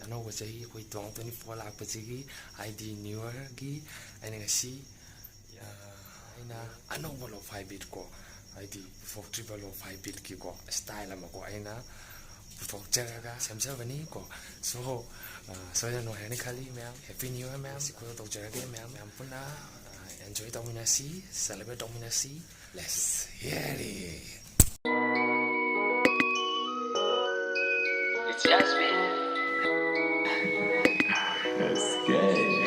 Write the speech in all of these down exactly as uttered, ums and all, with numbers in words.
ꯑꯅꯧꯕ ꯆꯍꯤ ꯑꯩꯈꯣꯏ two thousand twenty four ꯂꯥꯛꯄꯁꯤꯒꯤ ꯍꯥꯏꯗꯤ New Yearꯒꯤ ꯑꯩꯅ ꯉꯁꯤ ꯑ, ꯑꯩꯅ ꯑꯅꯧꯕ lo-fi beat ꯀꯣ, ꯍꯥꯏꯗꯤ ꯄꯨꯊꯣꯛꯇ꯭ꯔꯤꯕ lo-fi beatꯀꯤꯀꯣ style ꯑꯃꯀꯣ ꯑꯩꯅ ꯄꯨꯊꯣꯛꯆꯔꯒ ꯁꯦꯝꯖꯕꯅꯤ ꯀꯣ꯫ So ꯑ, ꯁꯣꯏꯗꯅ ꯅꯨꯡꯉꯥꯏꯔꯅꯤ ꯈꯜꯂꯤ ꯃꯌꯥꯝ꯫ Happy New Year ꯃꯌꯥꯝ꯫ ꯁꯤ ꯈꯨꯗꯣꯜ ꯇꯧꯖꯔꯒꯦ ꯃꯌꯥꯝ꯫ ꯃꯌꯥꯝ ꯄꯨꯟꯅ ꯑ, enjoy ꯇꯧꯃꯤꯟꯅꯁꯤ, celebrate ꯇꯧꯃꯤꯟꯅꯁꯤ꯫ Let's hear it. It's Jasmine. Let's get it.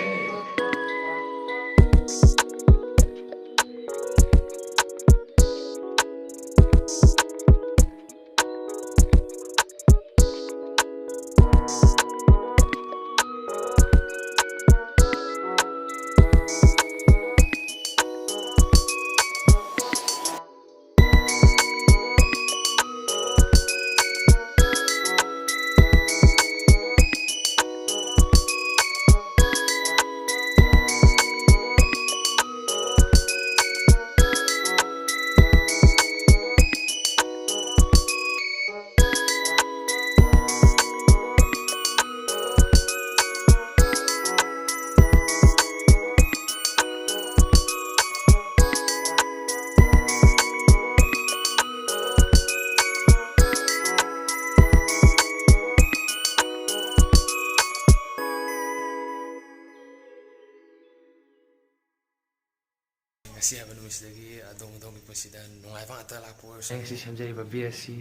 ꯉꯁꯤ ꯍꯥꯏꯕ ꯅꯨꯃꯤꯠꯁꯤꯗꯒꯤ ꯑꯗꯣꯝ ꯑꯗꯣꯝꯒꯤ ꯄꯨꯟꯁꯤꯗ ꯅꯨꯡꯉꯥꯏꯕ ꯉꯥꯛꯇ ꯂꯥꯛꯄ ꯑꯣꯏꯔꯁꯨ꯫ ꯑꯩ ꯉꯁꯤ ꯁꯦꯝꯖꯔꯤꯕ beat ꯑꯁꯤ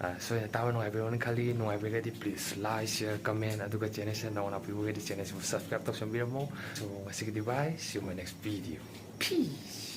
ꯑ, ꯁꯣꯏꯗꯅ ꯇꯥꯕ ꯅꯨꯡꯉꯥꯏꯕꯤꯔꯝꯒꯅꯤ ꯈꯜꯂꯤ꯫ ꯅꯨꯡꯉꯥꯏꯕꯤꯔꯒꯗꯤ please like, share, comment, ꯑꯗꯨꯒ channelꯁꯤꯗ ꯅꯧꯅ ꯂꯥꯛꯄꯤꯕ ꯑꯣꯏꯔꯒꯗꯤ channelꯁꯤꯕꯨ subscribe ꯇꯧꯁꯟꯕꯤꯔꯝꯃꯣ꯫ So ꯉꯁꯤꯒꯤꯗꯤ bye, see you in my next video. Peace.